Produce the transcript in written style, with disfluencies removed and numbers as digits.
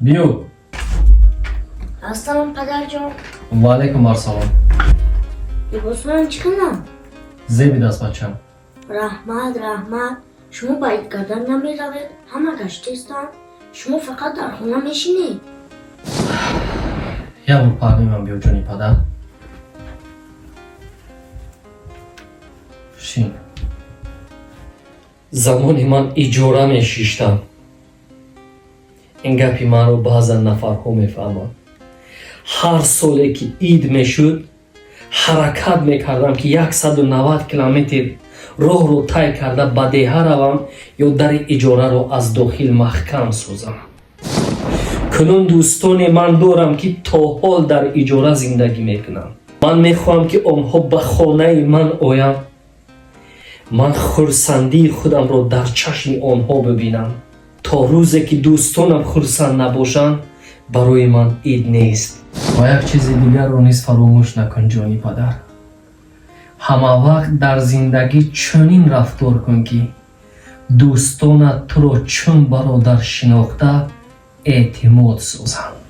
Биё. Ассалом, падарҷон. Ва алайкум ассалом. Либосҳоям чӣ кунам? Зебидаст, бачам. Раҳмат, раҳмат. Шумо ба идгардан намеравед, ҳама гаштистанд, шумо фақат дар хона мешинед. Як бор паҳлӯи ман биё, ҷони падар. Шин. Замоне ман иҷора мешиштам. Ин гапи маро баъзан нафарҳо мефаҳманд. Ҳар соле ки ид мешуд, ҳаракат мекардам, ки 190 километр роҳро тай карда ба деҳа равам ё дари иҷораро аз дохил маҳкам созам. Кунун дӯстоне ман дорам, ки то ҳол дар иҷора зиндагӣ мекунанд. Ман мехоҳам, ки онҳо ба хонаи ман оянд, ман хурсандии худамро дар чашми онҳо бибинам. То рӯзе ки дӯстонам хурсанд набошанд, барои ман ид нест. Ва як чизи дигарро низ фаромӯш накун, ҷони падар. Ҳама вақт дар зиндагӣ чунин рафтор кун, ки дӯстонат туро чун бародар шинохта, эътимод созанд.